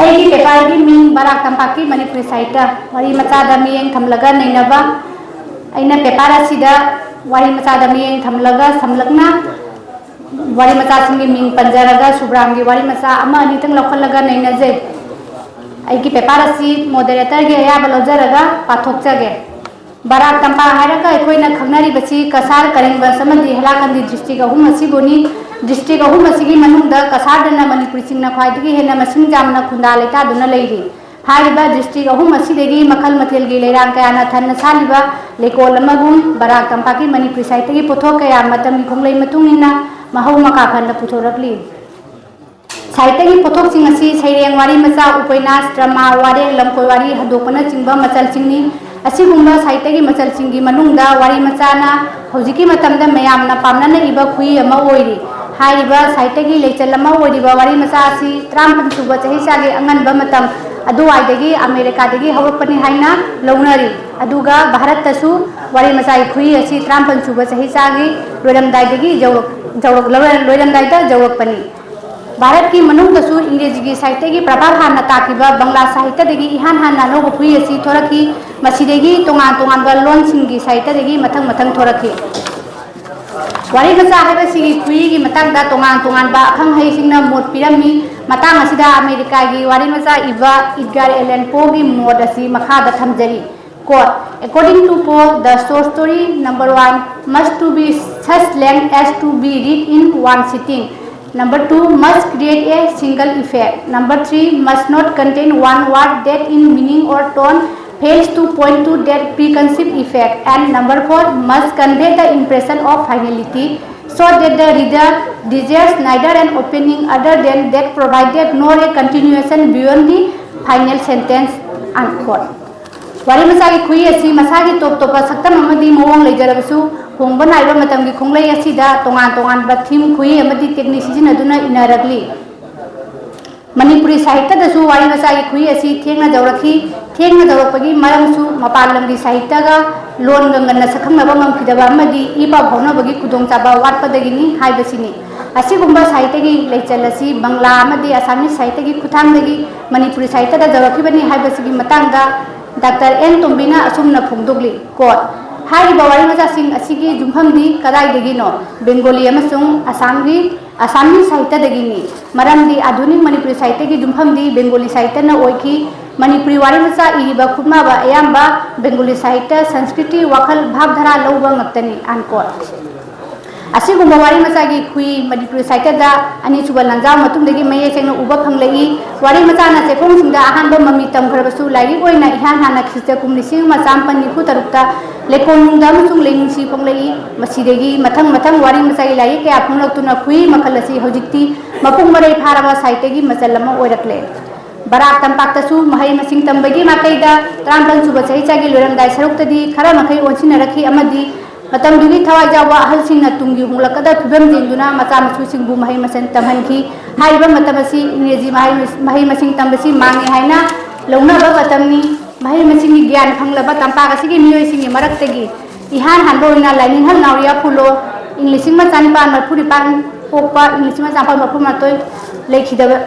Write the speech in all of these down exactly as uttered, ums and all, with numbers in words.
ꯑꯩꯒꯤ ꯄꯦꯄꯔꯒꯤ ꯃꯤꯡ ꯕꯔꯥꯛ ꯇꯝꯄꯥꯛꯀꯤ ꯃꯅꯤꯄꯨꯔꯤ ꯁꯥꯍꯤꯇ꯭ꯌ꯫ ꯋꯥꯔꯤ ꯃꯆꯥꯗ ꯃꯤꯠꯌꯦꯡ ꯊꯝꯂꯒ ꯅꯩꯅꯕ꯫ ꯑꯩꯅ ꯄꯦꯄꯔ ꯑꯁꯤꯗ ꯋꯥꯔꯤ ꯃꯆꯥꯗ ꯃꯤꯠꯌꯦꯡ ꯊꯝꯂꯒ ꯁꯝꯂꯞꯅ ꯋꯥꯔꯤ ꯃꯆꯥꯁꯤꯡꯒꯤ ꯃꯤꯡ ꯄꯟꯖꯔꯒ ꯁꯨꯕ꯭ꯔꯥꯝꯒꯤ ꯋꯥꯔꯤ ꯃꯆꯥ ꯑꯃ ꯑꯅꯤꯇꯪ ꯂꯧꯈꯠꯂꯒ ꯅꯩꯅꯖꯩ꯫ ꯑꯩꯒꯤ ꯄꯦꯄꯔ ꯑꯁꯤ ꯃꯣꯗꯦꯔꯦꯇꯔꯒꯤ ꯑꯌꯥꯕ ꯂꯧꯖꯔꯒ ꯄꯥꯊꯣꯛꯆꯒꯦ꯫ ꯕꯔꯥꯛ ꯇꯝꯄꯥꯛ ꯍꯥꯏꯔꯒ ꯑꯩꯈꯣꯏꯅ ꯈꯪꯅꯔꯤꯕꯁꯤ ꯀꯁꯥꯔ, ꯀꯔꯤꯡꯒꯟꯖ ꯑꯃꯗꯤ ꯍꯦꯂꯥꯀꯟꯗꯤ ꯗꯤꯁꯇ꯭ꯔꯤꯛ ꯑꯍꯨꯝ ꯑꯁꯤꯕꯨꯅꯤ꯫ ꯗꯤꯁꯇ꯭ꯔꯤꯛ ꯑꯍꯨꯝ ꯑꯁꯤꯒꯤ ꯃꯅꯨꯡꯗ ꯀꯁꯥꯔꯗꯅ ꯃꯅꯤꯄꯨꯔꯤꯁꯤꯡꯅ ꯈ꯭ꯋꯥꯏꯗꯒꯤ ꯍꯦꯟꯅ ꯃꯁꯤꯡ ꯌꯥꯝꯅ ꯈꯨꯟꯗꯥ ꯂꯩꯇꯥꯗꯨꯅ ꯂꯩꯔꯤ꯫ ꯍꯥꯏꯔꯤꯕ ꯗꯤꯁꯇ꯭ꯔꯤꯛ ꯑꯍꯨꯝ ꯑꯁꯤꯗꯒꯤ ꯃꯈꯜ ꯃꯊꯦꯜꯒꯤ ꯂꯩꯔꯥꯡ ꯀꯌꯥꯅ ꯊꯟꯅ ꯁꯥꯠꯂꯤꯕ ꯂꯩꯀꯣꯜ ꯑꯃꯒꯨꯝ ꯕꯔꯥꯛ ꯇꯝꯄꯥꯛꯀꯤ ꯃꯅꯤꯄꯨꯔꯤ ꯁꯥꯍꯤꯇ꯭ꯌꯒꯤ ꯄꯣꯠꯊꯣꯛ ꯀꯌꯥ ꯃꯇꯝꯒꯤ ꯈꯣꯡꯂꯩ ꯃꯇꯨꯡ ꯏꯟꯅ ꯃꯍꯧ ꯃꯀꯥ ꯐꯅ ꯄꯨꯊꯣꯔꯛꯂꯤ꯫ ꯁꯥꯍꯤꯇ꯭ꯌꯒꯤ ꯄꯣꯠꯊꯣꯛꯁꯤꯡ ꯑꯁꯤ ꯁꯩꯔꯦꯡ, ꯋꯥꯔꯤ ꯃꯆꯥ, ꯎꯄꯩꯅꯥꯁ, ꯗ꯭ꯔꯃꯥ, ꯋꯥꯔꯦꯡ, ꯂꯝꯀꯣꯏ ꯋꯥꯔꯤ ꯍꯟꯗꯣꯛꯄꯅꯆꯤꯡꯕ ꯃꯆꯜꯁꯤꯡꯅꯤ꯫ ꯑꯁꯤꯒꯨꯝꯕ ꯁꯥꯍꯤꯇ꯭ꯌꯒꯤ ꯃꯆꯜꯁꯤꯡꯒꯤ ꯃꯅꯨꯡꯗ ꯋꯥꯔꯤ ꯃꯆꯥꯅ ꯍꯧꯖꯤꯛꯀꯤ ꯃꯇꯝꯗ ꯃꯌꯥꯝꯅ ꯄꯥꯝꯅꯅ ꯏꯕ ꯈꯨꯏ ꯑꯃ ꯑꯣꯏꯔꯤ꯫ ꯍꯥꯏꯔꯤꯕ ꯁꯥꯍꯤꯇ꯭ꯌꯒꯤ ꯂꯩꯆꯜ ꯑꯃ ꯑꯣꯏꯔꯤꯕ ꯋꯥꯔꯤ ꯃꯆꯥ ꯑꯁꯤ ꯇꯔꯥꯃꯥꯄꯟ ꯁꯨꯕ ꯆꯍꯤꯆꯥꯒꯤ ꯑꯉꯟꯕ ꯃꯇꯝ ꯑꯗꯨꯋꯥꯏꯗꯒꯤ ꯑꯃꯦꯔꯤꯀꯥꯗꯒꯤ ꯍꯧꯔꯛꯄꯅꯤ ꯍꯥꯏꯅ ꯂꯧꯅꯔꯤ꯫ ꯑꯗꯨꯒ ꯚꯥꯔꯠꯇꯁꯨ ꯋꯥꯔꯤ ꯃꯆꯥꯒꯤ ꯈꯨꯏ ꯑꯁꯤ ꯇꯔꯥꯃꯥꯄꯟ ꯁꯨꯕ ꯆꯍꯤꯆꯥꯒꯤ ꯂꯣꯏꯔꯝꯗꯥꯏꯗꯒꯤ ꯌꯧꯔꯛ-, ꯌꯧꯔꯛ-, ꯂꯣꯏꯔꯝꯗꯥꯏꯗ ꯌꯧꯔꯛꯄꯅꯤ꯫ ꯚꯥꯔꯠꯀꯤ ꯃꯅꯨꯡꯗꯁꯨ ꯏꯪꯔꯦꯖꯤꯒꯤ ꯁꯥꯍꯤꯇ꯭ꯌꯒꯤ ꯄ꯭ꯔꯚꯥꯕ ꯍꯥꯟꯅ ꯇꯥꯈꯤꯕ ꯕꯪꯂꯥ ꯁꯥꯍꯤꯇ꯭ꯌꯗꯒꯤ ꯏꯍꯥꯟ ꯍꯥꯟꯅ ꯑꯅꯧꯕ ꯈꯨꯏ ꯑꯁꯤ ꯊꯣꯔꯛꯈꯤ꯫ ꯃꯁꯤꯗꯒꯤ ꯇꯣꯉꯥꯟ ꯇꯣꯉꯥꯟꯕ ꯂꯣꯟꯁꯤꯡꯒꯤ ꯁꯥꯍꯤꯇ꯭ꯌꯗꯒꯤ ꯃꯊꯪ ꯃꯊꯪ ꯊꯣꯔꯛꯈꯤ꯫ ꯋꯥꯔꯤ ꯃꯆꯥ ꯍꯥꯏꯕꯁꯤꯒꯤ ꯈꯨꯏꯒꯤ ꯃꯇꯥꯡꯗ ꯇꯣꯉꯥꯟ ꯇꯣꯉꯥꯟꯕ ꯑꯈꯪ ꯑꯍꯩꯁꯤꯡꯅ ꯃꯣꯠ ꯄꯤꯔꯝꯃꯤ꯫ ꯃꯇꯥꯡ ꯑꯁꯤꯗ ꯑꯃꯦꯔꯤꯀꯥꯒꯤ ꯋꯥꯔꯤ ꯃꯆꯥ ꯏꯕ ꯏꯗꯒꯥꯔ ꯑꯦꯂꯦꯟ ꯄꯣꯒꯤ ꯃꯣꯠ ꯑꯁꯤ ꯃꯈꯥꯗ ꯊꯝꯖꯔꯤ꯫ Quote, according to Poe, the short story number one must to be such length as to be read in one sitting. Number two must create a single effect. Number three must not contain one word that in meaning or tone fails to point to that preconceived effect. And number four must convey the impression of finality so that the reader desires neither an opening other than that provided nor a continuation beyond the final sentence, unquote. ꯋꯥꯔꯤ ꯃꯆꯥꯒꯤ ꯈꯨꯏ ꯑꯁꯤ ꯃꯁꯥꯒꯤ ꯇꯣꯞ ꯇꯣꯞꯄ ꯁꯛꯇꯝ ꯑꯃꯗꯤ ꯃꯑꯣꯡ ꯂꯩꯖꯔꯕꯁꯨ, ꯍꯣꯡꯕ ꯅꯥꯏꯕ ꯃꯇꯝꯒꯤ ꯈꯣꯡꯂꯩ ꯑꯁꯤꯗ ꯇꯣꯉꯥꯟ ꯇꯣꯉꯥꯟꯕ ꯊꯤꯝ, ꯈꯨꯏ ꯑꯃꯗꯤ ꯇꯦꯛꯅꯤꯛ ꯁꯤꯖꯤꯟꯅꯗꯨꯅ ꯏꯅꯔꯛꯂꯤ꯫ ꯃꯅꯤꯄꯨꯔꯤ ꯁꯥꯍꯤꯇ꯭ꯌꯗꯁꯨ ꯋꯥꯔꯤ ꯃꯆꯥꯒꯤ ꯈꯨꯏ ꯑꯁꯤ ꯊꯦꯡꯅ ꯌꯧꯔꯛꯈꯤ꯫ ꯊꯦꯡꯅ ꯌꯧꯔꯛꯄꯒꯤ ꯃꯔꯝꯁꯨ ꯃꯄꯥꯟ ꯂꯝꯒꯤ ꯁꯥꯍꯤꯇ꯭ꯌꯒ ꯂꯣꯟꯒ ꯉꯟꯅ ꯁꯛꯈꯪꯅꯕ ꯉꯝꯈꯤꯗꯕ ꯑꯃꯗꯤ ꯏ ꯄꯥꯎ ꯐꯥꯎꯅꯕꯒꯤ ꯈꯨꯗꯣꯡꯆꯥꯕ ꯋꯥꯠꯄꯗꯒꯤꯅꯤ ꯍꯥꯏꯕꯁꯤꯅꯤ꯫ ꯑꯁꯤꯒꯨꯝꯕ ꯁꯥꯍꯤꯇ꯭ꯌꯒꯤ ꯂꯩꯆꯜ ꯑꯁꯤ ꯕꯪꯂꯥ ꯑꯃꯗꯤ ꯑꯁꯥꯃꯤꯁ ꯁꯥꯍꯤꯇ꯭ꯌꯒꯤ ꯈꯨꯠꯊꯥꯡꯗꯒꯤ ꯃꯅꯤꯄꯨꯔꯤ ꯁꯥꯍꯤꯇ꯭ꯌꯗ ꯌꯧꯔꯛꯈꯤꯕꯅꯤ ꯍꯥꯏꯕꯁꯤꯒꯤ ꯃꯇꯥꯡꯗ ꯗꯥꯛꯇꯔ ꯑꯦꯟ ꯇꯣꯝꯕꯤꯅ ꯑꯁꯨꯝꯅ ꯐꯣꯡꯗꯣꯛꯂꯤ, quote, "ꯍꯥꯏꯔꯤꯕ ꯋꯥꯔꯤ ꯃꯆꯥꯁꯤꯡ ꯑꯁꯤꯒꯤ ꯌꯨꯝꯐꯝꯗꯤ ꯀꯗꯥꯏꯗꯒꯤꯅꯣ? ꯕꯦꯡꯒꯣꯂꯤ ꯑꯃꯁꯨꯡ ꯑꯁꯥꯝꯒꯤ, ꯑꯁꯥꯃꯤ ꯁꯥꯍꯤꯇ꯭ꯌꯗꯒꯤꯅꯤ꯫ ꯃꯔꯝꯗꯤ ꯑꯥꯙꯨꯅꯤꯛ ꯃꯅꯤꯄꯨꯔꯤ ꯁꯥꯍꯤꯇ꯭ꯌꯒꯤ ꯌꯨꯝꯐꯝꯗꯤ ꯕꯦꯡꯒꯣꯂꯤ ꯁꯥꯍꯤꯇ꯭ꯌꯅ ꯑꯣꯏꯈꯤ꯫ ꯃꯅꯤꯄꯨꯔꯤ ꯋꯥꯔꯤ ꯃꯆꯥ ꯏꯔꯤꯕ ꯈꯨꯠꯃꯥꯕ ꯑꯌꯥꯝꯕ ꯕꯦꯡꯒꯣꯂꯤ ꯁꯥꯍꯤꯇ꯭ꯌ, ꯁꯪꯁꯀ꯭ꯔꯤꯇꯤ, ꯋꯥꯈꯜ, ꯚꯥꯕꯙꯥꯔꯥ ꯂꯧꯕ ꯉꯥꯛꯇꯅꯤ", unquote꯫ ꯑꯁꯤꯒꯨꯝꯕ ꯋꯥꯔꯤ ꯃꯆꯥꯒꯤ ꯈꯨꯏ ꯃꯅꯤꯄꯨꯔꯤ ꯁꯥꯍꯤꯇ꯭ꯌꯗ ꯑꯅꯤꯁꯨꯕ ꯂꯥꯟꯖꯥꯎ ꯃꯇꯨꯡꯗꯒꯤ ꯃꯌꯦꯛ ꯁꯦꯡꯅ ꯎꯕ ꯐꯪꯂꯛꯏ꯫ ꯋꯥꯔꯤ ꯃꯆꯥꯅ ꯆꯦꯐꯣꯡꯁꯤꯡꯗ ꯑꯍꯥꯟꯕ ꯃꯃꯤ ꯇꯝꯈ꯭ꯔꯕꯁꯨ, ꯂꯥꯏꯔꯤꯛ ꯑꯣꯏꯅ ꯏꯍꯥꯟ ꯍꯥꯟꯅ ꯈ꯭ꯔꯤꯁꯇ ꯀꯨꯝ ꯂꯤꯁꯤꯡ ꯑꯃ ꯆꯥꯃꯥꯄꯟ ꯅꯤꯐꯨ ꯇꯔꯨꯛꯇ ꯂꯩꯀꯣꯜꯅꯨꯡꯗ ꯑꯃꯁꯨꯡ ꯂꯩꯅꯨꯡꯁꯤ ꯐꯣꯡꯂꯛꯏ꯫ ꯃꯁꯤꯗꯒꯤ ꯃꯊꯪ ꯃꯊꯪ ꯋꯥꯔꯤ ꯃꯆꯥꯒꯤ ꯂꯥꯏꯔꯤꯛ ꯀꯌꯥ ꯐꯣꯡꯂꯛꯇꯨꯅ ꯈꯨꯏ ꯃꯈꯜ ꯑꯁꯤ ꯍꯧꯖꯤꯛꯇꯤ ꯃꯄꯨꯡ ꯃꯔꯩ ꯐꯥꯔꯕ ꯁꯥꯍꯤꯇ꯭ꯌꯒꯤ ꯃꯆꯜ ꯑꯃ ꯑꯣꯏꯔꯛꯂꯦ꯫ ꯕꯔꯥꯛ ꯇꯝꯄꯥꯛꯇꯁꯨ ꯃꯍꯩ ꯃꯁꯤꯡ ꯇꯝꯕꯒꯤ ꯃꯥꯏꯀꯩꯗ ꯇꯔꯥꯃꯥꯄꯟ ꯁꯨꯕ ꯆꯍꯤꯆꯥꯒꯤ ꯂꯣꯏꯔꯝꯗꯥꯏ ꯁꯔꯨꯛꯇꯗꯤ ꯈꯔ ꯃꯈꯩ ꯑꯣꯟꯁꯤꯟꯅꯔꯛꯈꯤ ꯑꯃꯗꯤ ꯃꯇꯝꯗꯨꯒꯤ ꯊꯋꯥꯏ ꯌꯥꯎꯕ ꯑꯍꯜꯁꯤꯡꯅ ꯇꯨꯡꯒꯤ ꯍꯣꯡꯂꯛꯀꯗꯕ ꯐꯤꯕꯝ ꯌꯦꯡꯗꯨꯅ ꯃꯆꯥ ꯃꯁꯨꯁꯤꯡꯕꯨ ꯃꯍꯩ ꯃꯁꯤꯡ ꯇꯝꯍꯟꯈꯤ꯫ ꯍꯥꯏꯔꯤꯕ ꯃꯇꯝ ꯑꯁꯤ ꯏꯪꯔꯦꯖꯤ ꯃꯍꯩ, ꯃꯍꯩ ꯃꯁꯤꯡ ꯇꯝꯕꯁꯤ ꯃꯥꯡꯉꯦ ꯍꯥꯏꯅ ꯂꯧꯅꯕ ꯃꯇꯝꯅꯤ꯫ ꯃꯍꯩ ꯃꯁꯤꯡꯒꯤ ꯒ꯭ꯌꯥꯟ ꯐꯪꯂꯕ ꯇꯝꯄꯥꯛ ꯑꯁꯤꯒꯤ ꯃꯤꯑꯣꯏꯁꯤꯡꯒꯤ ꯃꯔꯛꯇꯒꯤ ꯏꯍꯥꯟ ꯍꯥꯟꯕ ꯑꯣꯏꯅ ꯂꯥꯏꯅꯤꯡꯍꯜ ꯅꯥꯎꯔꯤꯌꯥ ꯐꯨꯂꯣ ꯏꯪ ꯂꯤꯁꯤꯡ ꯑꯃ ꯆꯥꯅꯤꯄꯥꯟ ꯃꯔꯤꯐꯨ ꯅꯤꯄꯥꯟ ꯄꯣꯛꯄ ꯏꯪ ꯂꯤꯁꯤꯡ ꯑꯃ ꯆꯥꯃꯥꯄꯟ ꯃꯔꯤꯐꯨ ꯃꯥꯊꯣꯏ ꯂꯩꯈꯤꯗꯕ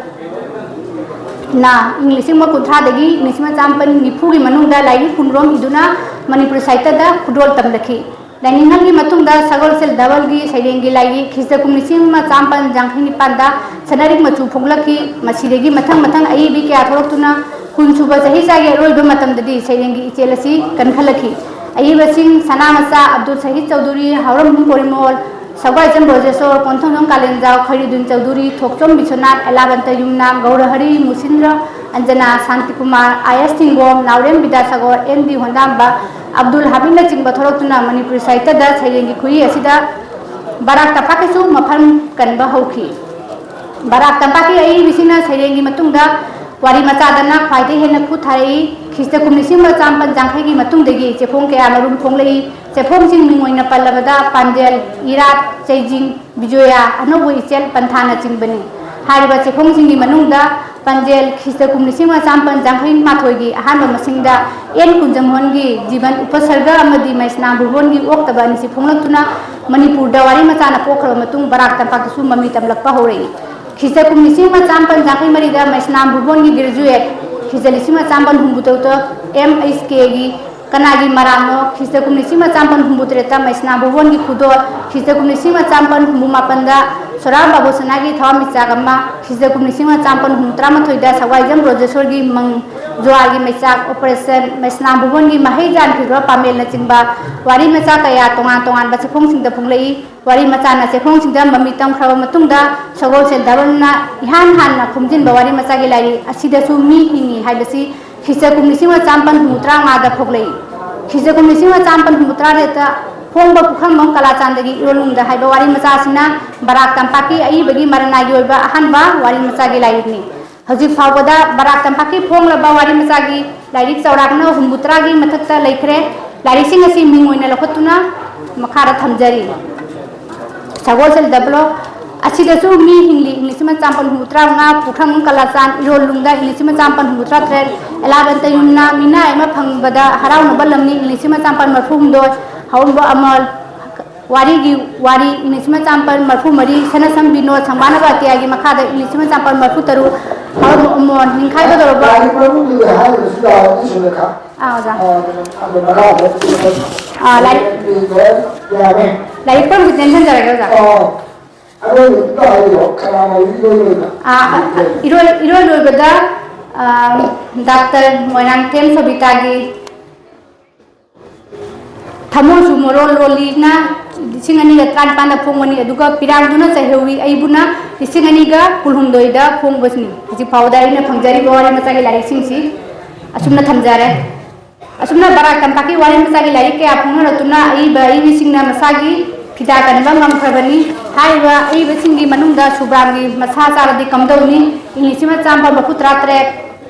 ꯅ ꯏꯪ ꯂꯤꯁꯤꯡ ꯑꯃ ꯀꯨꯟꯊ꯭ꯔꯥꯗꯒꯤ ꯏꯪ ꯂꯤꯁꯤꯡ ꯑꯃ ꯆꯥꯃꯥꯄꯟ ꯅꯤꯐꯨꯒꯤ ꯃꯅꯨꯡꯗ ꯂꯥꯏꯔꯤꯛ ꯄꯨꯡꯔꯣꯝ ꯏꯗꯨꯅ ꯃꯅꯤꯄꯨꯔ ꯁꯥꯍꯤꯇ꯭ꯌꯗ ꯈꯨꯗꯣꯜ ꯇꯝꯂꯛꯈꯤ꯫ ꯂꯥꯏꯅꯤꯡꯍꯜꯒꯤ ꯃꯇꯨꯡꯗ ꯁꯒꯣꯜꯁꯦꯜ ꯙꯕꯜꯒꯤ ꯁꯩꯔꯦꯡꯒꯤ ꯂꯥꯏꯔꯤꯛ ꯈ꯭ꯔꯤꯁꯇ ꯀꯨꯝ ꯂꯤꯁꯤꯡ ꯑꯃ ꯆꯥꯃꯥꯄꯟ ꯌꯥꯡꯈꯩ ꯅꯤꯄꯥꯟꯗ ꯁꯅꯥꯔꯤꯛ ꯃꯆꯨ ꯐꯣꯡꯂꯛꯈꯤ꯫ ꯃꯁꯤꯗꯒꯤ ꯃꯊꯪ ꯃꯊꯪ ꯑꯏꯕꯤ ꯀꯌꯥ ꯊꯣꯛꯂꯛꯇꯨꯅ ꯀꯨꯟ ꯁꯨꯕ ꯆꯍꯤꯆꯥꯒꯤ ꯑꯔꯣꯏꯕ ꯃꯇꯝꯗꯗꯤ ꯁꯩꯔꯦꯡꯒꯤ ꯏꯆꯦꯜ ꯑꯁꯤ ꯀꯟꯈꯠꯂꯛꯈꯤ꯫ ꯑꯏꯕꯁꯤꯡ ꯁꯅꯥꯃꯆꯥ ꯑꯕꯗꯨꯜ ꯁꯍꯤꯗ ꯆꯧꯙꯨꯔꯤ, ꯍꯥꯎꯔꯝꯕꯨꯡ ꯄꯣꯔꯤꯃꯣꯜ, ꯁꯒꯣꯜꯁꯦꯝ ꯕ꯭ꯔꯣꯖꯦꯁꯣꯔ, ꯀꯣꯟꯊꯧꯖꯝ ꯀꯥꯂꯦꯟꯖꯥꯎ, ꯈꯩꯔꯨꯗꯨꯟ ꯆꯧꯙꯨꯔꯤ, ꯊꯣꯛꯆꯣꯝ ꯕꯤꯁ꯭ꯋꯅꯥꯊ, ꯑꯦꯂꯥꯕꯟꯇ ꯌꯨꯝꯅꯥꯝ, ꯒꯧꯔꯍꯔꯤ, ꯃꯨꯁꯤꯟꯗ꯭ꯔ ꯑꯟꯖꯅꯥ, ꯁꯥꯟꯇꯤꯀꯨꯃꯥꯔ, ꯑꯥꯏ ꯑꯦꯁ ꯊꯤꯡꯒꯣꯝ, ꯅꯥꯎꯔꯦꯝ ꯕꯤꯗ꯭ꯌꯥꯁꯥꯒꯣꯔ, ꯑꯦꯟ ꯗꯤ ꯍꯣꯟꯗꯥꯝꯕ, ꯑꯕꯗꯨꯜ ꯍꯥꯃꯤꯗꯅꯆꯤꯡꯕ ꯊꯣꯛꯂꯛꯇꯨꯅ ꯃꯅꯤꯄꯨꯔꯤ ꯁꯥꯍꯤꯇ꯭ꯌꯗ ꯁꯩꯔꯦꯡꯒꯤ ꯈꯨꯍꯤ ꯑꯁꯤꯗ ꯕꯔꯥꯛ ꯇꯝꯄꯥꯛꯀꯤꯁꯨ ꯃꯐꯝ ꯀꯟꯕ ꯍꯧꯈꯤ꯫ ꯕꯔꯥꯛ ꯇꯝꯄꯥꯛꯀꯤ ꯑꯏꯕꯤꯁꯤꯡꯅ ꯁꯩꯔꯦꯡꯒꯤ ꯃꯇꯨꯡꯗ ꯋꯥꯔꯤ ꯃꯆꯥꯗꯅ ꯈ꯭ꯋꯥꯏꯗꯒꯤ ꯍꯦꯟꯅ ꯈꯨꯠ ꯊꯥꯔꯛꯏ꯫ ꯈ꯭ꯔꯤꯁꯇ ꯀꯨꯝ ꯂꯤꯁꯤꯡ ꯑꯃ ꯆꯥꯃꯥꯄꯟ ꯌꯥꯡꯈꯩꯒꯤ ꯃꯇꯨꯡꯗꯒꯤ ꯆꯦꯐꯣꯡ ꯀꯌꯥ ꯃꯔꯨꯝ ꯐꯣꯡꯂꯛꯏ꯫ ꯆꯦꯐꯣꯡꯁꯤꯡ ꯃꯤꯡ ꯑꯣꯏꯅ ꯄꯜꯂꯕꯗ ꯄꯥꯟꯖꯦꯜ, ꯏꯔꯥꯠ, ꯆꯩꯖꯤꯡ, ꯕꯤꯖꯣꯌꯥ, ꯑꯅꯧꯕ ꯏꯆꯦꯜ, ꯄꯟꯊꯥꯅꯆꯤꯡꯕꯅꯤ꯫ ꯍꯥꯏꯔꯤꯕ ꯆꯦꯐꯣꯡꯁꯤꯡꯒꯤ ꯃꯅꯨꯡꯗ ꯄꯥꯟꯖꯦꯜ, ꯈ꯭ꯔꯤꯁꯇ ꯀꯨꯝ ꯂꯤꯁꯤꯡ ꯑꯃ ꯆꯥꯃꯥꯄꯟ ꯌꯥꯡꯈꯩ ꯃꯥꯊꯣꯏꯒꯤ ꯑꯍꯥꯟꯕ ꯃꯁꯤꯡꯗ ꯑꯦꯟ ꯀꯨꯟꯖꯃꯣꯍꯟꯒꯤ ꯖꯤꯕꯟ ꯎꯄꯁꯔꯒ ꯑꯃꯗꯤ ꯃꯩꯁꯅꯥꯝ ꯚꯨꯕꯣꯟꯒꯤ ꯑꯣꯛꯇꯕ ꯑꯅꯤꯁꯤ ꯐꯣꯡꯂꯛꯇꯨꯅ ꯃꯅꯤꯄꯨꯔꯗ ꯋꯥꯔꯤ ꯃꯆꯥꯅ ꯄꯣꯛꯈ꯭ꯔꯕ ꯃꯇꯨꯡ ꯕꯔꯥꯛ ꯇꯝꯄꯥꯛꯇꯁꯨ ꯃꯃꯤ ꯇꯝꯂꯛꯄ ꯍꯧꯔꯛꯏ꯫ ꯈ꯭ꯔꯤꯁꯇ ꯀꯨꯝ ꯂꯤꯁꯤꯡ ꯑꯃ ꯆꯥꯃꯥꯄꯟ ꯌꯥꯡꯈꯩ ꯃꯔꯤꯗ ꯃꯩꯁꯅꯥꯝ ꯚꯨꯕꯣꯟꯒꯤ ꯒ꯭ꯔꯦꯖꯨꯑꯦꯠ, ꯈ꯭ꯔꯤꯁꯇ ꯂꯤꯁꯤꯡ ꯑꯃ ꯆꯥꯃꯥꯄꯟ ꯍꯨꯝꯐꯨ ꯇꯔꯨꯛꯇ ꯑꯦꯝ ꯑꯩꯆ ꯀꯦꯒꯤ ꯀꯅꯥꯒꯤ ꯃꯔꯥꯝꯅꯣ, ꯈ꯭ꯔꯤꯁꯇ ꯀꯨꯝ ꯂꯤꯁꯤꯡ ꯑꯃ ꯆꯥꯃꯥꯄꯟ ꯍꯨꯝꯐꯨ ꯇꯔꯦꯠꯇ ꯃꯩꯁꯅꯥꯝ ꯚꯨꯕꯣꯟꯒꯤ ꯈꯨꯗꯣꯜ, ꯈ꯭ꯔꯤꯁꯇ ꯀꯨꯝ ꯂꯤꯁꯤꯡ ꯑꯃ ꯆꯥꯃꯥꯄꯟ ꯍꯨꯝꯐꯨ ꯃꯥꯄꯟꯗ ꯁꯣꯔꯥꯝ ꯕꯥꯕꯨ ꯁꯅꯥꯒꯤ ꯊꯋꯥꯟꯃꯤꯆꯥꯛ ꯑꯃ, ꯈ꯭ꯔꯤꯁꯇ ꯀꯨꯝ ꯂꯤꯁꯤꯡ ꯑꯃ ꯆꯥꯃꯥꯄꯟ ꯍꯨꯝꯐꯨ ꯇꯔꯥꯃꯥꯊꯣꯏꯗ ꯁꯋꯥꯏꯖꯝ ꯕ꯭ꯔꯣꯖꯦꯁꯣꯔꯒꯤ ꯃꯪ ꯖ꯭ꯋꯥꯔꯒꯤ ꯃꯩꯆꯥꯛ, ꯑꯣꯄꯔꯦꯁꯟ ꯃꯩꯁꯅꯥꯝ ꯚꯨꯕꯣꯟꯒꯤ ꯃꯍꯩ ꯌꯥꯟꯈꯤꯕ ꯄꯥꯃꯦꯜꯅꯆꯤꯡꯕ ꯋꯥꯔꯤ ꯃꯆꯥ ꯀꯌꯥ ꯇꯣꯉꯥꯟ ꯇꯣꯉꯥꯟꯕ ꯆꯦꯐꯣꯡꯁꯤꯡꯗ ꯐꯣꯡꯂꯛꯏ꯫ ꯋꯥꯔꯤ ꯃꯆꯥꯅ ꯆꯦꯐꯣꯡꯁꯤꯡꯗ ꯃꯃꯤ ꯇꯝꯈ꯭ꯔꯕ ꯃꯇꯨꯡꯗ ꯁꯒꯣꯜꯁꯦꯜ ꯙꯔꯃꯅ ꯏꯍꯥꯟ ꯍꯥꯟꯅ ꯈꯣꯝꯖꯤꯟꯕ ꯋꯥꯔꯤ ꯃꯆꯥꯒꯤ ꯂꯥꯏꯔꯤꯛ ꯑꯁꯤꯗꯁꯨ ꯃꯤ ꯍꯤꯡꯉꯤ ꯍꯥꯏꯕꯁꯤ ꯈ꯭ꯔꯤꯁꯇ ꯀꯨꯝ ꯂꯤꯁꯤꯡ ꯑꯃ ꯆꯥꯃꯥꯄꯟ ꯍꯨꯝꯐꯨ ꯇꯔꯥꯃꯉꯥꯗ ꯐꯣꯛꯂꯛꯏ꯫ ꯈ꯭ꯔꯤꯁꯇ ꯀꯨꯝ ꯂꯤꯁꯤꯡ ꯑꯃ ꯆꯥꯃꯥꯄꯟ ꯍꯨꯝꯐꯨ ꯇꯔꯥꯇꯔꯦꯠꯇ ꯐꯣꯡꯕ ꯄꯨꯈ꯭ꯔꯝꯕꯝ ꯀꯂꯥꯆꯥꯟꯗꯒꯤ ꯏꯔꯣꯜꯅꯨꯡꯗ ꯍꯥꯏꯕ ꯋꯥꯔꯤ ꯃꯆꯥ ꯑꯁꯤꯅ ꯕꯔꯥꯛ ꯇꯝꯄꯥꯛꯀꯤ ꯑꯏꯕꯒꯤ ꯃꯔꯅꯥꯏꯒꯤ ꯑꯣꯏꯕ ꯑꯍꯥꯟꯕ ꯋꯥꯔꯤ ꯃꯆꯥꯒꯤ ꯂꯥꯏꯔꯤꯛꯅꯤ꯫ ꯍꯧꯖꯤꯛ ꯐꯥꯎꯕꯗ ꯕꯔꯥꯛ ꯇꯝꯄꯥꯛꯀꯤ ꯐꯣꯡꯂꯕ ꯋꯥꯔꯤ ꯃꯆꯥꯒꯤ ꯂꯥꯏꯔꯤꯛ ꯆꯥꯎꯔꯥꯛꯅ ꯍꯨꯝꯐꯨꯇꯔꯥꯒꯤ ꯃꯊꯛꯇ ꯂꯩꯈ꯭ꯔꯦ꯫ ꯂꯥꯏꯔꯤꯛꯁꯤꯡ ꯑꯁꯤ ꯃꯤꯡ ꯑꯣꯏꯅ ꯂꯧꯈꯠꯇꯨꯅ ꯃꯈꯥꯗ ꯊꯝꯖꯔꯤ꯫ ꯁꯒꯣꯜꯁꯦꯜ ꯗꯕ꯭ꯂꯣ ꯑꯁꯤꯗꯁꯨ ꯃꯤ ꯍꯤꯡꯂꯤ꯫ ꯏꯪ ꯂꯤꯁꯤꯡ ꯑꯃ ꯆꯥꯃꯥꯄꯟ ꯍꯨꯝꯐꯨ ꯇꯔꯥꯃꯉꯥ ꯄꯨꯈ꯭ꯔꯝ ꯀꯂꯥꯆꯥꯟ ꯏꯔꯣꯜ ꯂꯨꯡꯗ ꯏꯪ ꯂꯤꯁꯤꯡ ꯑꯃ ꯆꯥꯃꯥꯄꯟ ꯍꯨꯝꯐꯨ ꯇꯔꯥꯇꯔꯦꯠ ꯑꯦꯂꯥꯕꯟꯇ ꯌꯨꯝꯅ ꯃꯤꯅꯥꯏ ꯑꯃ ꯐꯪꯕꯗ ꯍꯔꯥꯎꯅꯕ ꯂꯝꯅꯤ꯫ ꯏꯪ ꯂꯤꯁꯤꯡ ꯑꯃ ꯆꯥꯃꯥꯄꯟ ꯃꯔꯐꯨ ꯍꯨꯝꯗꯣꯏ ꯍꯧꯔꯝꯕ ꯑꯃꯜ ꯋꯥꯔꯤꯒꯤ ꯋꯥꯔꯤ꯫ ꯏꯪ ꯂꯤꯁꯤꯡ ꯑꯃ ꯆꯥꯃꯥꯄꯟ ꯃꯔꯐꯨ ꯃꯔꯤ ꯁꯅꯁꯝ ꯕꯤꯅꯣꯗ ꯁꯪꯕꯥꯅꯕ ꯑꯇꯤꯌꯥꯒꯤ ꯃꯈꯥꯗ꯫ ꯏꯪ ꯂꯤꯁꯤꯡ ꯑꯃ ꯆꯥꯃꯥꯄꯟ ꯃꯔꯐꯨ ꯇꯔꯨꯛ ꯍꯧꯔꯝꯕ ꯑꯃꯣꯟ ꯅꯤꯡꯈꯥꯏꯒꯗꯧꯔꯕ ꯂꯥꯏꯔꯤꯛ ꯃꯃꯤꯡꯗꯨꯗꯤ ꯍꯥꯏꯗ꯭ꯔꯁꯨ ꯌꯥꯔꯅꯤ, ꯁꯨꯔꯦꯈꯥ꯫ ꯑꯥ, ꯑꯣꯖꯥ꯫ ꯑꯥ, ꯑꯗꯨ ꯃꯈꯥꯗ ꯑꯥ, ꯂꯥꯏꯔꯤꯛ ꯌꯥꯔꯦ꯫ ꯂꯥꯏꯔꯤꯛ ꯄꯨꯝꯅꯃꯛ ꯆꯦꯟꯁꯤꯟꯖꯔꯒꯦ, ꯑꯣꯖꯥ꯫ ꯑꯥ, ꯑꯔꯣꯏꯕꯗꯨꯗ ꯍꯥꯏꯕꯤꯔꯣ, ꯀꯅꯥꯅꯣ ꯏꯔꯣꯏ ꯂꯣꯏꯕ? ꯑꯥ, ꯏꯔꯣꯏ, ꯏꯔꯣꯏ ꯂꯣꯏꯕꯗ, ꯑꯥ, ꯗꯥꯛꯇꯔ ꯃꯣꯏꯔꯥꯡꯊꯦꯝ ꯁꯣꯕꯤꯇꯥꯒꯤ ꯊꯃꯣꯏꯁꯨ ꯃꯔꯣꯜ ꯂꯣꯜꯂꯤꯅ ꯂꯤꯁꯤꯡ ꯑꯅꯤꯒ ꯇꯔꯥꯅꯤꯄꯥꯟꯗ ꯐꯣꯡꯕꯅꯤ, ꯑꯗꯨꯒ ꯄꯤꯔꯥꯡꯗꯨꯅ ꯆꯩꯍꯧꯋꯤ ꯑꯩꯕꯨꯅ ꯂꯤꯁꯤꯡ ꯑꯅꯤꯒ ꯀꯨꯟꯍꯨꯝꯗꯣꯏꯗ ꯐꯣꯡꯕꯁꯤꯅꯤ꯫ ꯍꯧꯖꯤꯛ ꯐꯥꯎꯕꯗ ꯑꯩꯅ ꯐꯪꯖꯔꯤꯕ ꯋꯥꯔꯤ ꯃꯆꯥꯒꯤ ꯂꯥꯏꯔꯤꯛꯁꯤꯡꯁꯤ ꯑꯁꯨꯝꯅ ꯊꯝꯖꯔꯦ꯫ ꯑꯁꯨꯝꯅ ꯕꯔꯥꯛ ꯇꯝꯄꯥꯛꯀꯤ ꯋꯥꯔꯤ ꯃꯆꯥꯒꯤ ꯂꯥꯏꯔꯤꯛ ꯀꯌꯥ ꯐꯣꯡꯅꯔꯛꯇꯨꯅ ꯑꯏꯕ ꯑꯏꯕꯤꯁꯤꯡꯅ ꯃꯁꯥꯒꯤ ꯐꯤꯗꯥ ꯀꯟꯕ ꯉꯝꯈ꯭ꯔꯕꯅꯤ꯫ ꯍꯥꯏꯔꯤꯕ ꯑꯏꯕꯁꯤꯡꯒꯤ ꯃꯅꯨꯡꯗ ꯁꯨꯕ꯭ꯔꯥꯝꯒꯤ ꯃꯁꯥ ꯆꯥꯔꯗꯤ ꯀꯝꯗꯧꯅꯤ, ꯏꯪ ꯂꯤꯁꯤꯡ ꯑꯃ ꯆꯥꯝꯃꯥꯄꯟ ꯃꯔꯐꯨ ꯇꯔꯥ ꯇꯔꯦꯠ,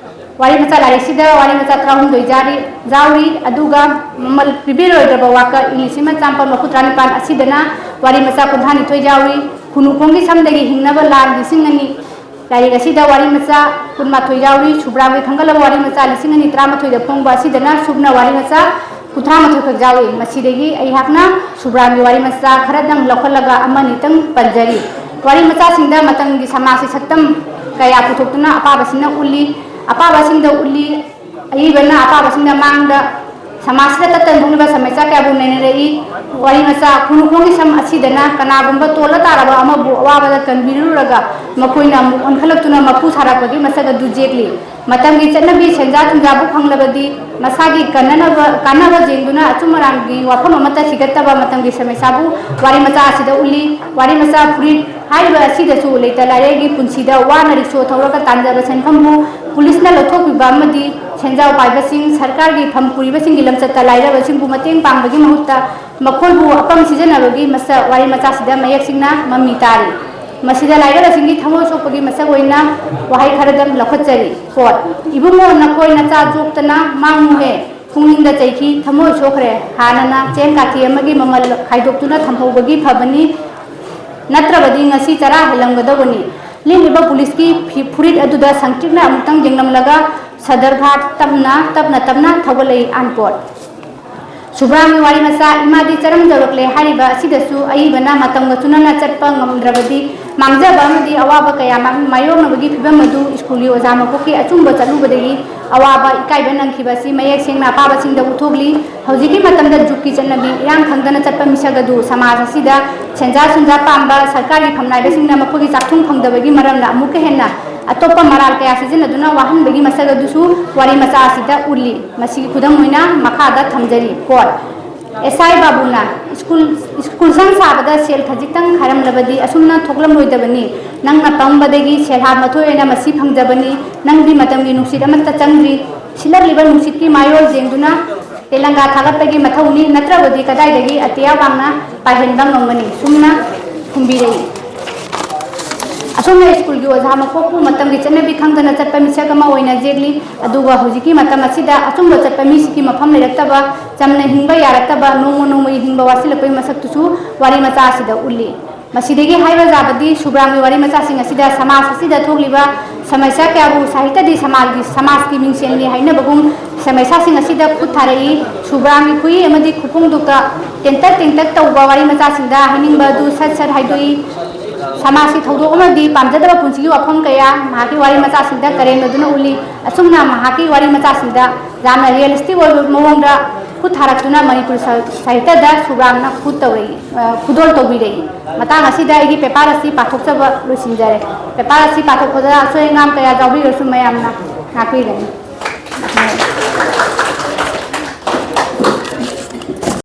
ꯋꯥꯔꯤ ꯃꯆꯥ ꯂꯥꯏꯔꯤꯛꯁꯤꯗ ꯋꯥꯔꯤ ꯃꯆꯥ ꯇꯔꯥꯍꯨꯝꯗꯣꯏ ꯌꯥꯔꯤ-, ꯌꯥꯎꯔꯤ꯫ ꯑꯗꯨꯒ ꯃꯃꯜ ꯄꯤꯕꯤꯔꯣꯏꯗꯕ ꯋꯥꯀꯠ, ꯏꯪ ꯂꯤꯁꯤꯡ ꯑꯃ ꯆꯥꯃꯥꯄꯟ ꯃꯔꯐꯨ ꯇꯔꯥꯅꯤꯄꯥꯟ ꯑꯁꯤꯗꯅ ꯋꯥꯔꯤ ꯃꯆꯥ ꯀꯨꯟꯊ꯭ꯔꯥꯅꯤꯊꯣꯏ ꯌꯥꯎꯔꯤ꯫ ꯈꯨꯅꯨꯈꯣꯡꯒꯤ ꯁꯝꯗꯒꯤ ꯍꯤꯡꯅꯕ ꯂꯥꯟ, ꯂꯤꯁꯤꯡ ꯑꯅꯤ, ꯂꯥꯏꯔꯤꯛ ꯑꯁꯤꯗ ꯋꯥꯔꯤ ꯃꯆꯥ ꯀꯨꯟꯃꯥꯊꯣꯏ ꯌꯥꯎꯔꯤ꯫ ꯁꯨꯕ꯭ꯔꯥꯝꯒꯤ ꯈꯪꯒꯠꯂꯕ ꯋꯥꯔꯤ ꯃꯆꯥ ꯂꯤꯁꯤꯡ ꯑꯅꯤ ꯇꯔꯥꯃꯥꯊꯣꯏꯗ ꯐꯣꯡꯕ ꯑꯁꯤꯗꯅ ꯁꯨꯞꯅ ꯋꯥꯔꯤ ꯃꯆꯥ ꯀꯨꯟꯊ꯭ꯔꯥ ꯃꯥꯊꯣꯏ ꯈꯛ ꯌꯥꯎꯔꯤ꯫ ꯃꯁꯤꯗꯒꯤ ꯑꯩꯍꯥꯛꯅ ꯁꯨꯕ꯭ꯔꯥꯝꯒꯤ ꯋꯥꯔꯤ ꯃꯆꯥ ꯈꯔꯗꯪ ꯂꯧꯈꯠꯂꯒ ꯑꯃꯅꯤꯇꯪ ꯄꯟꯖꯔꯤ꯫ ꯋꯥꯔꯤ ꯃꯆꯥꯁꯤꯡꯗ ꯃꯇꯝꯒꯤ ꯁꯃꯥꯖꯀꯤ ꯁꯛꯇꯝ ꯀꯌꯥ ꯄꯨꯊꯣꯛꯇꯨꯅ ꯑꯄꯥꯕꯁꯤꯡꯅ ꯎꯠꯂꯤ꯫ ꯑꯄꯥꯕꯁꯤꯡꯗ ꯎꯠꯂꯤ꯫ ꯑꯏꯕꯅ ꯑꯄꯥꯕꯁꯤꯡꯗ ꯃꯥꯡꯗ ꯁꯃꯥꯖꯁꯤꯗ ꯇꯠꯇꯅ ꯊꯣꯛꯂꯤꯕ ꯁꯃꯁ꯭ꯌꯥ ꯀꯌꯥꯕꯨ ꯅꯩꯅꯔꯛꯏ꯫ ꯋꯥꯔꯤ ꯃꯆꯥ ꯈꯨꯅꯨꯈꯣꯡꯒꯤ ꯁꯝ ꯑꯁꯤꯗꯅ ꯀꯅꯥꯒꯨꯝꯕ ꯇꯣꯜꯂ ꯇꯥꯔꯕ ꯑꯃꯕꯨ ꯑꯋꯥꯕꯗ ꯀꯟꯕꯤꯔꯨꯔꯒ ꯃꯈꯣꯏꯅ ꯑꯃꯨꯛ ꯑꯣꯟꯈꯠꯂꯛꯇꯨꯅ ꯃꯄꯨ ꯁꯥꯔꯛꯄꯒꯤ ꯃꯁꯛ ꯑꯗꯨ ꯖꯦꯠꯂꯤ꯫ ꯃꯇꯝꯒꯤ ꯆꯠꯅꯕꯤ ꯁꯦꯟꯖꯥ ꯊꯨꯝꯖꯥꯕꯨ ꯐꯪꯂꯕꯗꯤ ꯃꯁꯥꯒꯤ ꯀꯟꯅꯅꯕ, ꯀꯥꯟꯅꯕ ꯌꯦꯡꯗꯨꯅ ꯑꯆꯨꯝ ꯑꯔꯥꯟꯒꯤ ꯋꯥꯐꯝ ꯑꯃꯠꯇ ꯊꯤꯒꯠꯇꯕ ꯃꯇꯝꯒꯤ ꯁꯃꯁ꯭ꯌꯥꯕꯨ ꯋꯥꯔꯤ ꯃꯆꯥ ꯑꯁꯤꯗ ꯎꯠꯂꯤ꯫ ꯋꯥꯔꯤ ꯃꯆꯥ ꯐꯨꯔꯤꯠ ꯍꯥꯏꯔꯤꯕ ꯑꯁꯤꯗꯁꯨ ꯂꯩꯇ ꯂꯥꯏꯔꯦꯒꯤ ꯄꯨꯟꯁꯤꯗ ꯋꯥꯅ ꯔꯤꯛꯁꯣ ꯊꯧꯔꯒ ꯇꯥꯟꯖꯕ ꯁꯦꯟꯐꯝꯕꯨ ꯄꯨꯂꯤꯁꯅ ꯂꯧꯊꯣꯛꯄꯤꯕ ꯑꯃꯗꯤ ꯁꯦꯟꯖꯥꯎ ꯄꯥꯏꯕꯁꯤꯡ, ꯁꯔꯀꯥꯔꯒꯤ ꯐꯝ ꯄꯨꯔꯤꯕꯁꯤꯡꯒꯤ ꯂꯝꯆꯠꯇ ꯂꯥꯏꯔꯕꯁꯤꯡꯕꯨ ꯃꯇꯦꯡ ꯄꯥꯡꯕꯒꯤ ꯃꯍꯨꯠꯇ ꯃꯈꯣꯏꯕꯨ ꯑꯄꯪ ꯁꯤꯖꯤꯟꯅꯕꯒꯤ ꯃꯁꯛ ꯋꯥꯔꯤ ꯃꯆꯥꯁꯤꯗ ꯃꯌꯦꯛ ꯁꯦꯡꯅ ꯃꯃꯤ ꯇꯥꯔꯤ꯫ ꯃꯁꯤꯗ ꯂꯥꯏꯔꯕꯁꯤꯡꯒꯤ ꯊꯃꯣꯏ ꯁꯣꯛꯄꯒꯤ ꯃꯁꯛ ꯑꯣꯏꯅ ꯋꯥꯍꯩ ꯈꯔꯗꯪ ꯂꯧꯈꯠꯆꯔꯤ꯫ ꯀꯣꯠ, "ꯏꯕꯨꯡꯉꯣ, ꯅꯈꯣꯏ ꯅꯆꯥ ꯆꯣꯞꯇꯅ ꯃꯥꯡꯉꯨꯍꯦ꯫ ꯄꯨꯛꯅꯤꯡꯗ ꯆꯩꯈꯤ, ꯊꯃꯣꯏ ꯁꯣꯛꯈ꯭ꯔꯦ꯫ ꯍꯥꯟꯅꯅ ꯆꯦꯡ ꯀꯥꯊꯤ ꯑꯃꯒꯤ ꯃꯃꯜ ꯈꯥꯏꯗꯣꯛꯇꯨꯅ ꯊꯝꯍꯧꯕꯒꯤ ꯐꯕꯅꯤ, ꯅꯠꯇ꯭ꯔꯕꯗꯤ ꯉꯁꯤ ꯆꯔꯥ ꯍꯦꯜꯂꯝꯒꯗꯧꯕꯅꯤ꯫" ꯂꯤꯠꯂꯤꯕ ꯄꯨꯂꯤꯁꯀꯤ ꯐꯤ-, ꯐꯨꯔꯤꯠ ꯑꯗꯨꯗ ꯁꯪꯇ꯭ꯔꯤꯛꯅ ꯑꯃꯨꯛꯇꯪ ꯌꯦꯡꯂꯝꯂꯒ ꯁꯗꯔꯘꯥꯠ ꯇꯞꯅ, ꯇꯞꯅ, ꯇꯞꯅ ꯊꯧꯒꯠꯂꯛꯏ꯫ ꯑꯟꯄꯣꯠ꯫ ꯁꯨꯕ꯭ꯔꯥꯝꯒꯤ ꯋꯥꯔꯤ ꯃꯆꯥ ꯏꯃꯥꯗꯤ ꯆꯔꯝ ꯌꯧꯔꯛꯂꯦ ꯍꯥꯏꯔꯤꯕ ꯑꯁꯤꯗꯁꯨ ꯑꯏꯕꯅ ꯃꯇꯝꯒ ꯆꯨꯅꯅ ꯆꯠꯄ ꯉꯝꯗ꯭ꯔꯕꯗꯤ ꯃꯥꯡꯖꯕ ꯑꯃꯗꯤ ꯑꯋꯥꯕ ꯀꯌꯥ ꯃꯥ-, ꯃꯥꯌꯣꯛꯅꯕꯒꯤ ꯐꯤꯚꯝ ꯑꯗꯨ ꯁ꯭ꯀꯨꯜꯒꯤ ꯑꯣꯖꯥ ꯃꯀꯣꯛꯀꯤ ꯑꯆꯨꯝꯕ ꯆꯠꯂꯨꯕꯗꯒꯤ ꯑꯋꯥꯕ, ꯏꯀꯥꯏꯕ ꯅꯪꯈꯤꯕ ꯑꯁꯤ ꯃꯌꯦꯛ ꯁꯦꯡꯅ ꯑꯄꯥꯕꯁꯤꯡꯗ ꯎꯠꯊꯣꯛꯂꯤ꯫ ꯍꯧꯖꯤꯛꯀꯤ ꯃꯇꯝꯗ ꯖꯨꯒꯀꯤ ꯆꯠꯅꯕꯤ ꯏꯔꯥꯡ ꯈꯪꯗꯅ ꯆꯠꯄ ꯃꯤꯁꯛ ꯑꯗꯨ ꯁꯃꯥꯖ ꯑꯁꯤꯗ ꯁꯦꯟꯖꯥ ꯊꯨꯝꯖꯥ ꯄꯥꯝꯕ ꯁꯔꯀꯥꯔꯒꯤ ꯐꯝꯅꯥꯏꯕꯁꯤꯡꯅ ꯃꯈꯣꯏꯒꯤ ꯆꯥꯛꯊꯨꯡ ꯐꯪꯗꯕꯒꯤ ꯃꯔꯝꯅ ꯑꯃꯨꯛꯀ ꯍꯦꯟꯅ ꯑꯇꯣꯞꯄ ꯃꯔꯥꯜ ꯀꯌꯥ ꯁꯤꯖꯤꯟꯅꯗꯨꯅ ꯋꯥꯍꯟꯕꯒꯤ ꯃꯁꯛ ꯑꯗꯨꯁꯨ ꯋꯥꯔꯤ ꯃꯆꯥ ꯑꯁꯤꯗ ꯎꯠꯂꯤ꯫ ꯃꯁꯤꯒꯤ ꯈꯨꯗꯝ ꯑꯣꯏꯅ ꯃꯈꯥꯗ ꯊꯝꯖꯔꯤ꯫ ꯀꯣꯠ꯫ ꯑꯦꯁ ꯑꯥꯏ ꯕꯥꯕꯨꯅ, "ꯁ꯭ꯀꯨꯜ, ꯁ꯭ꯀꯨꯜ ꯁꯪ ꯁꯥꯕꯗ ꯁꯦꯜ ꯈꯖꯤꯛꯇꯪ ꯈꯥꯏꯔꯝꯂꯕꯗꯤ ꯑꯁꯨꯝꯅ ꯊꯣꯛꯂꯝꯂꯣꯏꯗꯕꯅꯤ꯫ ꯅꯪꯅ ꯄꯪꯕꯗꯒꯤ ꯁꯦꯜ ꯍꯥꯞ ꯃꯊꯣꯏ ꯑꯣꯏꯅ ꯃꯁꯤ ꯐꯪꯖꯕꯅꯤ꯫ ꯅꯪꯗꯤ ꯃꯇꯝꯒꯤ ꯅꯨꯡꯁꯤꯠ ꯑꯃꯠꯇ ꯆꯪꯗ꯭ꯔꯤ꯫ ꯁꯤꯠꯂꯛꯂꯤꯕ ꯅꯨꯡꯁꯤꯠꯀꯤ ꯃꯥꯌꯣꯜ ꯌꯦꯡꯗꯨꯅ ꯇꯦꯂꯪꯒꯥ ꯊꯥꯒꯠꯄꯒꯤ ꯃꯊꯧꯅꯤ, ꯅꯠꯇ꯭ꯔꯕꯗꯤ ꯀꯗꯥꯏꯗꯒꯤ ꯑꯇꯤꯌꯥ ꯋꯥꯡꯅ ꯄꯥꯏꯍꯟꯕ ꯉꯝꯒꯅꯤ?" ꯁꯨꯝꯅ ꯈꯨꯝꯕꯤꯔꯛꯏ꯫ ꯑꯁꯨꯝꯅ ꯁ꯭ꯀꯨꯜꯒꯤ ꯑꯣꯖꯥ ꯃꯀꯣꯛꯄꯨ ꯃꯇꯝꯒꯤ ꯆꯠꯅꯕꯤ ꯈꯪꯗꯅ ꯆꯠꯄ ꯃꯤꯁꯛ ꯑꯃ ꯑꯣꯏꯅ ꯖꯦꯠꯂꯤ꯫ ꯑꯗꯨꯒ ꯍꯧꯖꯤꯛꯀꯤ ꯃꯇꯝ ꯑꯁꯤꯗ ꯑꯆꯨꯝꯕ ꯆꯠꯄ ꯃꯤꯁꯤꯡꯒꯤ ꯃꯐꯝ ꯂꯩꯔꯛꯇꯕ, ꯆꯝꯅ ꯍꯤꯡꯕ ꯌꯥꯔꯛꯇꯕ, ꯅꯣꯡꯃ ꯅꯣꯡꯃꯒꯤ ꯍꯤꯡꯕ ꯋꯥꯁꯤꯜꯂꯛꯄꯒꯤ ꯃꯁꯛꯇꯨꯁꯨ ꯋꯥꯔꯤ ꯃꯆꯥ ꯑꯁꯤꯗ ꯎꯠꯂꯤ꯫ ꯃꯁꯤꯗꯒꯤ ꯍꯥꯏꯕ ꯌꯥꯕꯗꯤ ꯁꯨꯕ꯭ꯔꯥꯝꯒꯤ ꯋꯥꯔꯤ ꯃꯆꯥꯁꯤꯡ ꯑꯁꯤꯗ ꯁꯃꯥꯖ ꯑꯁꯤꯗ ꯊꯣꯛꯂꯤꯕ ꯁꯃꯁ꯭ꯌꯥ ꯀꯌꯥꯕꯨ ꯁꯥꯍꯤꯇ꯭ꯌꯗꯤ ꯁꯃꯥꯖꯒꯤ, ꯁꯃꯥꯖꯀꯤ ꯃꯤꯡꯁꯦꯟꯅꯤ ꯍꯥꯏꯅꯕꯒꯨꯝ ꯁꯃꯁ꯭ꯌꯥꯁꯤꯡ ꯑꯁꯤꯗ ꯈꯨꯠ ꯊꯥꯔꯛꯏ꯫ ꯁꯨꯕ꯭ꯔꯥꯝꯒꯤ ꯈꯨꯏ ꯑꯃꯗꯤ ꯈꯨꯐꯣꯡꯗꯣꯛꯇ ꯇꯦꯟꯇꯛ ꯇꯦꯟꯇꯛ ꯇꯧꯕ ꯋꯥꯔꯤ ꯃꯆꯥꯁꯤꯡꯗ ꯍꯥꯏꯅꯤꯡꯕ ꯑꯗꯨ ꯁꯠ ꯁꯠ ꯍꯥꯏꯗꯣꯛꯏ꯫ ꯁꯃꯥꯖꯀꯤ ꯊꯧꯗꯣꯛ ꯑꯃꯗꯤ ꯄꯥꯝꯖꯗꯕ ꯄꯨꯟꯁꯤꯒꯤ ꯋꯥꯐꯝ ꯀꯌꯥ ꯃꯍꯥꯛꯀꯤ ꯋꯥꯔꯤ ꯃꯆꯥꯁꯤꯡꯗ ꯀꯔꯦꯝꯅꯗꯨꯅ ꯎꯠꯂꯤ꯫ ꯑꯁꯨꯝꯅ ꯃꯍꯥꯛꯀꯤ ꯋꯥꯔꯤ ꯃꯆꯥꯁꯤꯡꯗ ꯌꯥꯝꯅ realistic ꯑꯣꯏꯕ ꯃꯑꯣꯡꯗ ꯈꯨꯠ ꯊꯥꯔꯛꯇꯨꯅ ꯃꯅꯤꯄꯨꯔꯤ ꯁꯥ-, ꯁꯥꯍꯤꯇ꯭ꯌꯗ ꯁꯨꯕ꯭ꯔꯥꯝꯅ ꯈꯨꯠ ꯇꯧꯔꯛꯏ, ꯑ, ꯈꯨꯗꯣꯜ ꯇꯧꯕꯤꯔꯛꯏ꯫ ꯃꯇꯥꯡ ꯑꯁꯤꯗ ꯑꯩꯒꯤ paper ꯑꯁꯤ ꯄꯥꯊꯣꯛꯆꯕ ꯂꯣꯏꯁꯤꯟꯖꯔꯦ꯫ Paper ꯑꯁꯤ ꯄꯥꯊꯣꯛꯄꯗ ꯑꯁꯣꯏ ꯑꯉꯥꯝ ꯀꯌꯥ ꯌꯥꯎꯕꯤꯔꯁꯨ ꯃꯌꯥꯝꯅ ꯉꯥꯛꯄꯤꯒꯅꯤ꯫